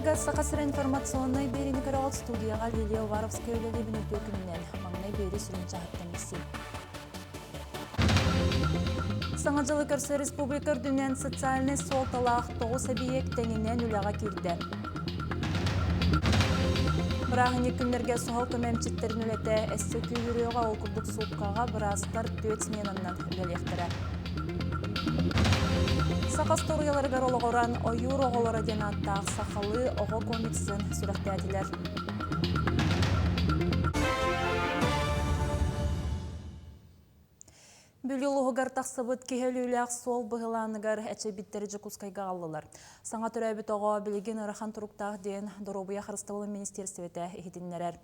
Эфиргэ Саха сирэ информационнай биэриини көрөҕүт студияҕа Лилия Уваровская үлэлиибин үтүө күнүнэн. Маҥнай биэри сүрүн чаһыттан билсии. Саҥа дьылы көрсө республика үрдүнэн социальнай суолталаах тоҕус эбийиэк тэҥинэн үлэҕэ киирдэ. Бырааһынньык күннэргэ суһал көмө эмчиттэрин үлэтэ өссө күүһүрүөҕэ, ол курдук сууккаҕа быраастар түөрт сменаннан үлэлиэхтэрэ. Саха остуоруйаларыгар олоҕуран «Ойуур оҕолоро» диэн ааттаах сахалыы оҕо комиксын сүрэхтээтилэр. Бүлүү улууһугар тахсыбыт киһи өлүүлээх суол быһылааныгар эчэйбиттэри Дьокуускайга аҕаллылар. Саҥа төрөөбүт оҕо билигин ыарахан туруктаах диэн Доруобуйа харыстабылын министиэристибэтэ иһитиннэрэр.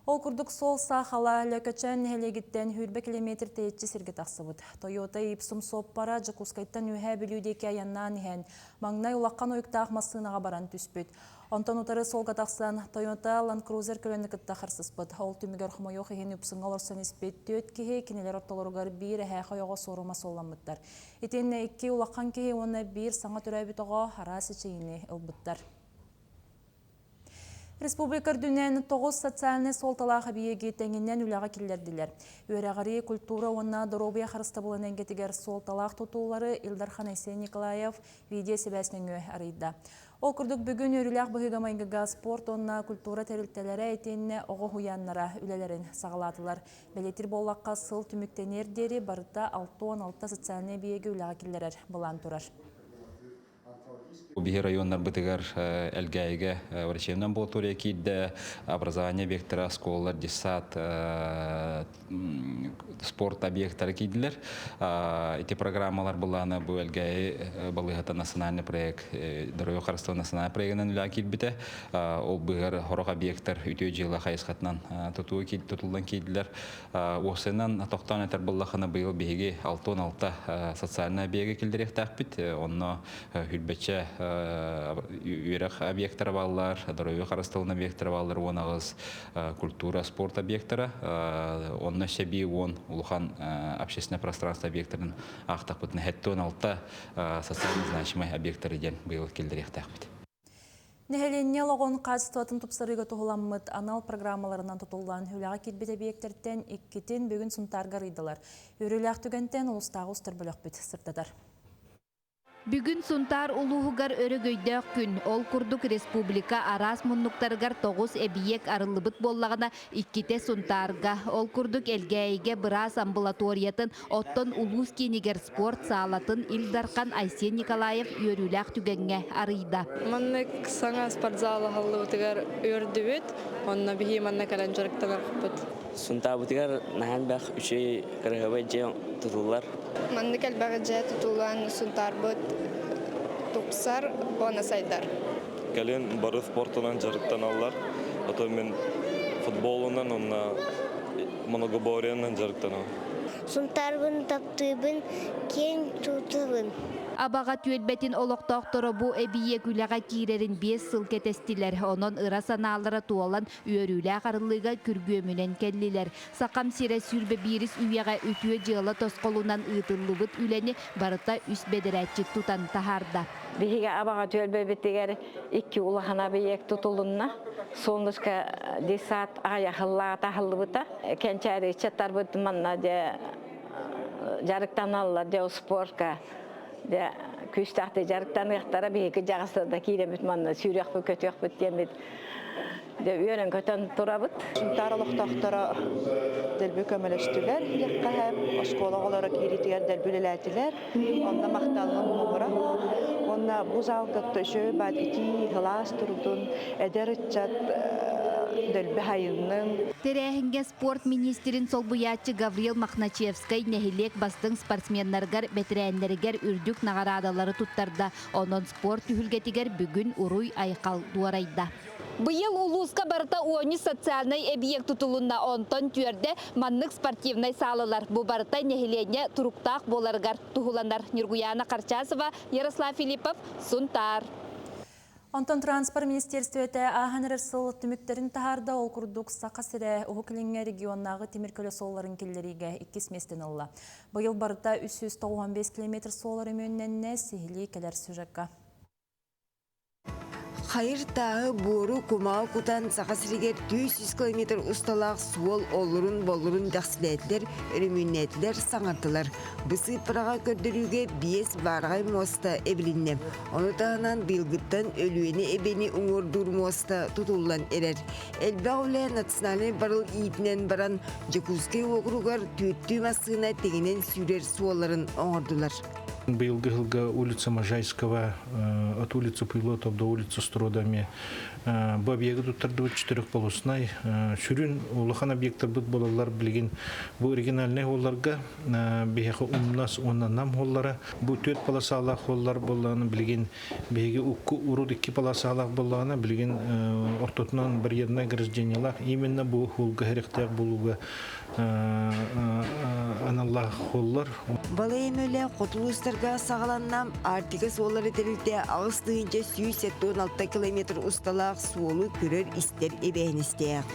Ол курдук суол саахала Лөкөчөөн нэһилиэгиттэн сүүрбэ километр тэйиччи сиргэ тахсыбыт. Тойота Ипсум суоппара Дьокуускайтан Үөһээ Бүлүү диэки айаннаан иһэн, маҥнай улахан уйуктаах массыынаҕа баран түспүт. Онтон утары суолга тахсан, Toyota Land Cruiser көлөнү кытта харсыспыт. Ол түмүгэр хомойуох иһин үпсүҥҥэ олорсон испит түөрт киһи кинилэр ортолоругар биир эһээх ойоҕо суорума суолламмыттар. Итиэннэ икки улахан киһи уонна биир саҥа төрөөбүт оҕо араас эчэйиини ылбыттар. Республика үрдүнэн тоҕус социальнай суолталаах эбийиэги тэҥинэн үлэҕэ киллэрдилэр. Үөрэҕирии, культура уонна доруобуйа харыстабылын эйгэтигэр суолталаах тутуулары Ил Дархан Айсен Николаев видео-сибээс нөҥүө арыйда. Ол курдук бүгүн үөрүүлээх быһыыга-майгыга спорт уонна культура тэрилтэлэрэ итиэннэ оҕо уһуйааннара үлэлэрин саҕалаатылар. Бэлиэтиир буоллахха, сыл түмүктэниэр диэри барыта 66 социальнай эбийиэги үлэҕэ киллэрэр былаан турар. Биһи районнарбытыгар Элгээйигэ врачебная амбулатория киирдэ, образование объектара, оскуолалар, детсад, спорт объектара киирдилэр. Ити программалар былаана бу Элгээйи балыыһата национальный проект, здоровье харыстабыл национальный проегынан үлэҕэ киирбитэ. Ол быыһар сорох объектар үтүө дьыала хайысхатынан тутуу тутуллан киирдилэр. Уопсайынан тохтоон этэр буоллаххына, быйыл биһиги 66 социальнай объегы киллэриэхтээхпит. Онно хүрбэччэ үөрэх объектара бааллар, здоровье харыстабылын объектара бааллар, 18 культура, спорт объектара. Онно өссө 10 улахан общественное пространство объектарын аахтахпытына, 76 социально значимай объектары диэн быйыл киллэриэхтээхпит. Нэһилиэнньэ олоҕун хаачыстыбатын тупсарыыга туһуламмыт анал программаларынан тутуллан үлэҕэ киирбит эбийиэктэртэн иккитин бүгүн Сунтаарга арыйдылар. Үөрүүлээх түгэнтэн улуустааҕы устар бөлөхпүт сырдатар. Бүгүн Сунтаар улууһугар өрөгөйдөөх күн. Ол курдук республика араас муннуктарыгар тоҕус эбийиэк арыллыбыт буоллаҕына, иккитэ Сунтаарга. Ол курдук Элгээйигэ быраас амбулаториятын, оттон улуус киинигэр спорт саалатын Ил Дархан Айсен Николаев үөрүүлээх түгэҥҥэ арыйда. Маннык саҥа спортзал аһыллыбытыгар үөрдүбүт, онно биһи манна кэлэн дьарыктанарбыт. Сунтаабытыгар наһаа элбэх үчүгэй кыраһыабай дьиэ тутуллар. Маннык элбэх дьиэ тутуллан Сунтаарбыт тупсар уонна сайдар. Кэлин бары спортунан дьарыктаналлар. Ото мин футболунан уонна многоборьенан дьарыктанабын. Сунтаарбын таптыыбын, киэҥ тутабын. Абаҕа түөлбэтин олохтоохторо бу эбийиэк үлэҕэ киирэрин биэс сыл кэтэстилэр. Онон ыра санаалара туолан, үөрүүлээх арыллыыга күргүөмүнэн кэллилэр. Сахам сирэ сүүрбэ биирис үйэҕэ үтүө дьыала тосхолунан ыытыллыбыт үлэни барыта үс бэдэрээтчит тутан таһаарда. Биһиги Абаҕа түөлбэбитигэр икки улахан объект тутулунна. Солнышко десант аҕыйахыллаата аһыллыбыта. Кэнчээри ыччаттарбыт манна дьэ дьарыктаналлар дьэ спортка дьэ күүстээхтик дьарыктаныахтара биһиги дьаҕыстарда киирэммит манна сүүрүөхпүт көтүөхпүт диэммит Дьэ үөрэн-көтөн турабыт. Сунтаар олохтоохторо дэлби көмөлөстүлэр диэххэ оскуола оҕолоро киириитигэр дэлби үлэлээтилэр. Онно махталлым муҥура. Уонна бу залга үчүгэй баат итии, сылаас турдун, эдэр ыччат дэлби хайыннын. Тэрээһиҥҥэ спорт миниистирин солбуйааччы Гаврил Мохначевскай нэһилиэк бастыҥ спортсменнарыгар, бэтэрээннэригэр үрдүк наҕараадалары туттарда. Онон спорт түһүлгэтигэр бүгүн уруй-айхал дуорайда. Быйыл улууска барыта уонньу социальнай эбийиэк тутулунна, онтон түөрдэ маннык спортивнай саалалар. Бу барыта нэһилиэнньэ туруктаах буоларыгар туһуланар. Ньургуйаана Харчасова, Ярослав Филиппов, Сунтаар. Онтон транспорт министиэристибэтэ ааһан эрэр сыл түмүктэрин таһаарда. Ол курдук Саха сирэ Уһук Илиҥҥэ регионнааҕы тимир көлө суолларын киллэриигэ иккис миэстэни ылла. Быйыл барыта 395 километр суол өрөмүөннэннэ, сиһилии кэлэр сюжекка. Хайыр тааһы буору кумаҕы кутан Саха сиригэр 400 километр усталаах суол оллурун-боллурун дэхсилээтилэр, өрөмүөннээтилэр, саҥардылар. Бу сыыппараҕа көрдөрүүгэ биэс баараҕай муоста эбилиннэ. Ону таһынан быйылгыттан Өлүөнэ эбэни уҥуордуур муоста тутуллан эрэр. Элбэх үлэ национальнай барыл иитинэн баран Дьокуускай уокуругар түөртүү массыына тэҥинэн сүүрэр суолларын оҥордулар. Быйылгы сылга улица Можайского от улицы Пилотов до улицы Стродами бу объегы туттардыбыт четырехполоснай сүрүн улахан объектарбыт буолаллар билигин бу региональнай холларга биһиэхэ умнас уонна нам холлара бу түөрт полосалаах холлар буоллаҕына билигин биһиги укку урут икки полосалаах буоллаҕына билигин ортотунан барьернай ограждениелаах именно бу холга хэрэхтээх буолууга аналлаах холлар. Балай эмэлэ хоту улуустарга саҕаланна Арктика суоллары тэрилтэ 8176 километр усталаах суолу көрөр-истэр эбээһинэстээх.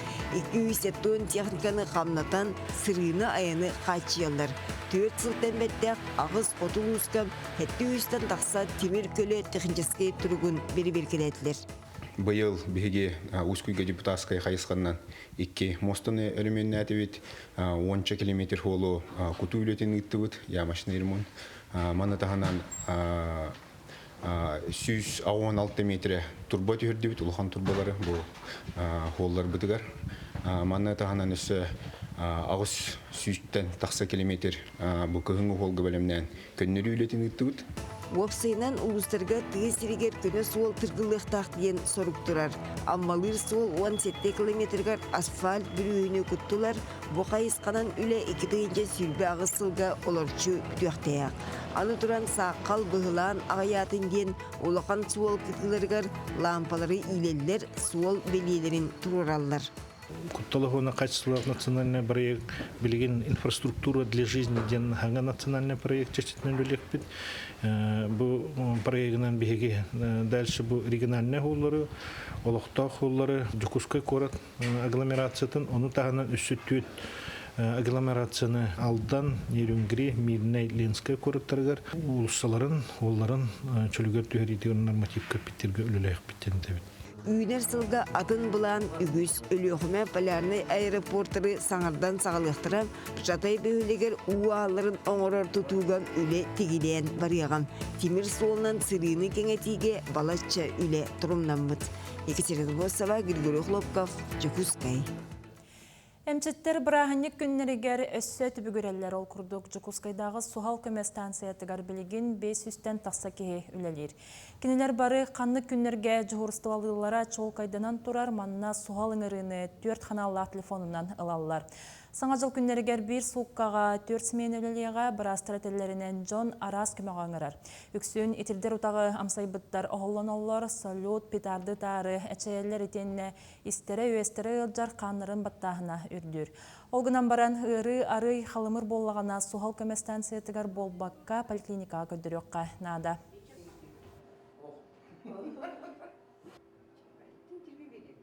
270 техниканы хамнатан сырыыны-айаны хааччыйаллар. Түөрт сылтан бэттэх аҕыс хоту улууска 700-тэн тахса тимир көлө техническэй туругун бэрэбиэркэлээтилэр. Быйыл биһиги Усть-Куйга депутатскай хайысханан икки мостаны өрөмүөннээтибит, уонча километр суолу кутуу үлэтин ыыттыбыт, ямочный ремонт. Маны таһынан 116 метрэ турба түһэрдибит, улахан турбалары бу хуолларбытыгар. Маны таһынан өссө аҕыс сүүстэн тахса километр бу кыһыҥҥы хуолга бэлэмнээн көннөрүү үлэтин ыыттыбыт. Уопсайынан улуустарга тыа сиригэр көнө суол тыргыллыахтаах диэн сорук турар. Аммалыыр суол 17 километрыгар асфальт бүрүүһүнү куттулар. Бу хайысханан үлэ 2028 сылга олорчу бүтүөхтээх. Аны туран сааххал быһылаан аҕыйаатын диэн улахан суол кытыыларыгар лаампалары иилэллэр, суол бэлиэлэрин туруораллар. Куттала уонна качестволаах национальный проект билигин инфраструктура для жизни диэн хаҥа национальный проект чэрчитинэн үлэлиэхпит. Бу проегынан биһиги дальше бу региональный холлары, олохтоох холлары, Дьокуускай куорат агломерациятын, ону таһынан өссө түөрт агломерацияны Алдан, Нерюнгри, Мирнэй, Ленскэй куораттарыгар уулуссаларын, уолларын чөлүгэр түһэриитигэр нормативка питтергэ үлэлэһиэхпит диэн этэбит. Үүнэр сылга атын былаан үгүс. Өлүөхүмэ полярнай аэропортары саҥардан саҕалыахтара, Жатай бөһүөлэгэр уу аалларын оҥорор тутууга үлэ тигилээн барыаҕа. Тимир суолунан сырыыны кэҥэтиигэ балачча үлэ торумнаммыт. Екатерина Босова, Григорий Хлопков, Дьокуускай. Эмчиттэр бырааһынньык күннэригэр өссө түбүгүрэллэр. Ол курдук Дьокуускайдааҕы суһал көмө станциятыгар билигин 500-тэн тахса киһи үлэлиир. Кинилэр бары ханнык күннэргэ дьуһуурустубалыыллара чуолкайданан турар, манна суһал ыҥырыыны түөрт ханааллаах телефонунан ылаллар. Саҥа дьыл күннэригэр биир сууккаҕа түөрт смена үлэлиэҕэ, быраастар этэллэринэн дьон араас көмөҕө ыҥырар. Үксүн итирдэр утаҕы амсайбыттар оһоллоноллор, салют, петарды таары эчэйэллэр итиэннэ Истэрэ-үөстэрэ ыалдьар хааннарын баттааһына үрдүүр. Ол гынан баран, ыарыы арыый халымыр буоллаҕына, суһал көмө станциятыгар буолбакка, поликлиникаҕа көрдөрүөххэ наада.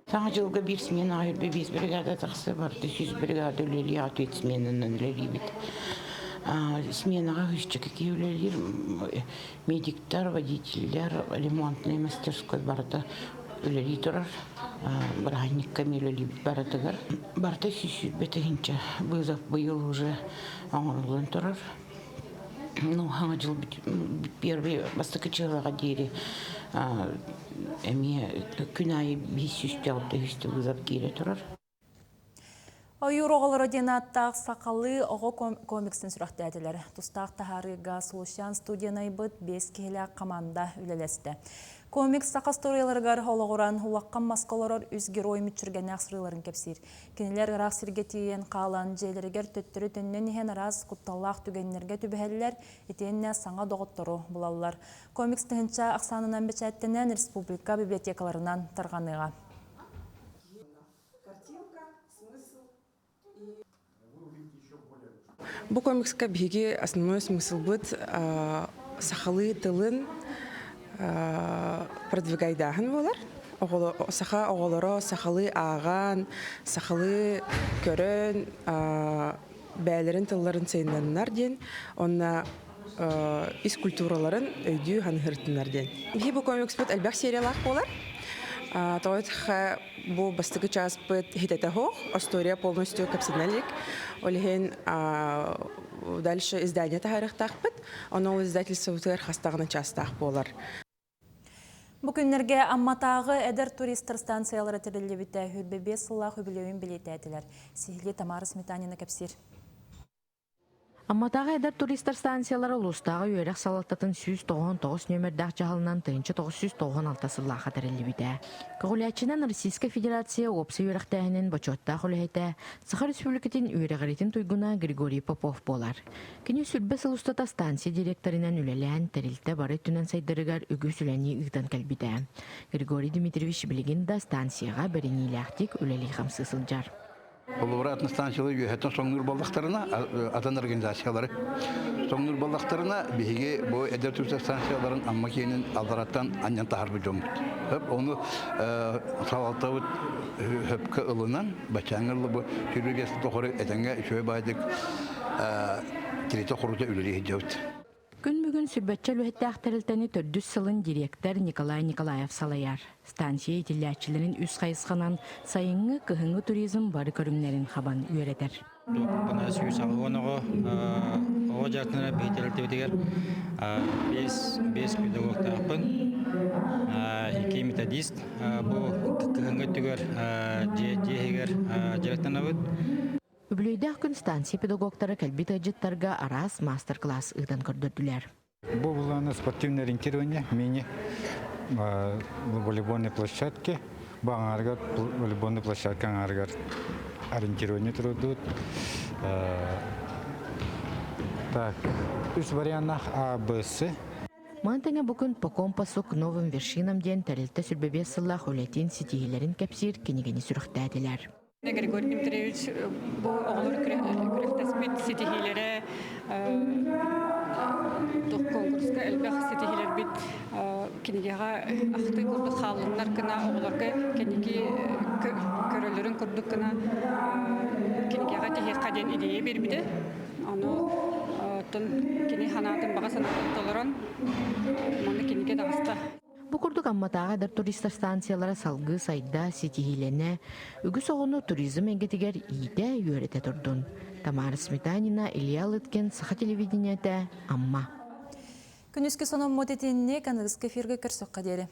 Саҥа дьылга биир сменаҕа үрбэ биэс бригада тахса барда, сүүс бригада үлэлиэҕэ түөрт сменанан үлэлиибит. Сменаҕа үһүсчэкэ киһи үлэлиир, медиктар, водителлэр, ремонтнай мастерской барыта үлэлии турар. Бырааһынньыкка эмиэ үлэлиибит барытыгар. Барыта 120 тыһыынча вызов быйыл уже оҥоруллан турар. Ну, саҥа дьыл первый бастакы чыһылаҕа диэри эмиэ күн аайы биир сүүстэ алта үстэ вызов киирэ турар. Ойуур оҕолоро диэн ааттаах сахалыы оҕо комиксын сүрэхтээтилэр. Тустаах таһаарыыга Сулусян студияны айбыт биэс киһилээх хамаанда үлэлэстэ. Комикс саха остуоруйаларыгар олоҕуран улаххан маска олорор үс герой мүччүргэннээх сырыыларын кэпсиир. Кинилэр ыраах сиргэ тиийэн хаалан, дьиэлэригэр төттөрү төннөн иһэн араас кутталлаах түгэннэргэ түбэһэллэр, итиэннэ саҥа доҕоттору булаллар. Комикс тыһыынча ахсаанынан бэчээттэнэн республика библиотекаларынан тарҕаныаҕа. Бу комикска биһиги основной смыслбыт сахалыы тылын продвигайдааһын буолар. Саха оҕолоро сахалыы ааҕан, сахалыы көрөн, бэйэлэрин тылларын сайыннаннар диэн, онно ис культураларын өйдүү ханыһыртынар диэн. Биһи бу комикспыт элбэх сериялаах буолар. Тоҕо бу бастакы чааспыт хитэтэ суох, история полностью кэпсэнэ илик. Ол иһин дальше издание таһаарыахтаахпыт. Ону ол издательствобытыгар хас даҕаны чаастаах буолар. Бу күннэргэ Амматааҕы эдэр туристар станциялара тэриллибитэ 25 сыллаах үбүлүөйүн бэлиэтээтилэр. Сиһилии Тамара Сметанина кэпсиир. Амматааҕы эдэр туристар станциялара улуустааҕы үөрэх салалтатын 199 нүөмэрдээх дьаһалынан 1996 сыллаахха тэриллибитэ. Көҕүлээччинэн Российскай Федерация уопсай үөрэхтээһинин бочуоттаах үлэһитэ, Саха Республикатын үөрэҕириитин туйгуна Григорий Попов буолар. Кини сүрбэ сыл устата станция директорынан үлэлээн, тэрилтэ бары өттүнэн сайдарыгар үгүс үлэни ыытан кэлбитэ. Григорий Дмитриевич билигин да станцияҕа бэриниилээхтик үлэлии-хамсыы сылдьар. Холобура, атын станциялар үөһэттэн соҥнуур буоллахтарына, атын организациялары соҥнуур буоллахтарына, биһиги бу эдэр туристар станцияларын Амма киэнин аллараттан анньан таһарбыт дьоммут. Ону салалтабыт хөпкө ылынан, баччааҥҥа ылла бу 25 тухары этэҥҥэ үчүгэй баайдык тиритэ-хорута үлэлии сылдьабыт. Күн бүгүн сүрбэччэ үлэһиттээх тэрилтэни төрдүс сылын дириэктэр Николай Николаев салайар. Станция иитиллээччилэрин үс хайысханан сайыҥҥы, кыһыҥҥы туризм бары көрүҥнэрин хабан үөрэтэр. Туохпуна 180 оҕо оҕо дьарыктанар биһи тэрилтэбитигэр биэс биэс педагогтаахпын, икки методист. Бу кыһыҥҥы өттүгэр дьиэ иһигэр дьарыктанабыт. Үбүлүөйдээх күн станция педагогтара кэлбит ыалдьыттарга араас маастар-кылаас ыытан көрдөрдүлэр. Бу булааны спортивное ориентирование мини волейбольной площадки. Бу аҥаарыгар волейбольной площадка аҥаарыгар ориентирование турудут. Так, үс варианнах А, Б, С. Маны тэҥэ бу күн По компасу к новым вершинам диэн тэрилтэ сүрбэбиэс сыллаах үлэтин ситиһиилэрин кэпсиир кинигэни сүрэхтээтилэр. Григорий Дмитриевич бу оҕолор күрэхтэспит ситиһиилэрэ конкурска элбэх ситиһиилэрбит кинигэҕэ ахтыы курдук хааллыннар гына оҕолорго кэнники көрөллөрүн курдук гына кинигэҕэ тиһиэххэ диэн идея биэрбитэ. Ону оттон кини санаатын баҕа санаатын толорон манна кинигэ таҕыста. Бу курдук Амматааҕы эдэр туристар станциялара салгыы сайда, ситиһиилэнэ, үгүс оҕону туризм эйгэтигэр иитэ, үөрэтэ турдун. Тамара Сметанина, Илья Лыткин, Саха телевидениетэ, Амма. Күнүскү сономмут итинник аныгыскы эфиргэ көрсөххө диэри.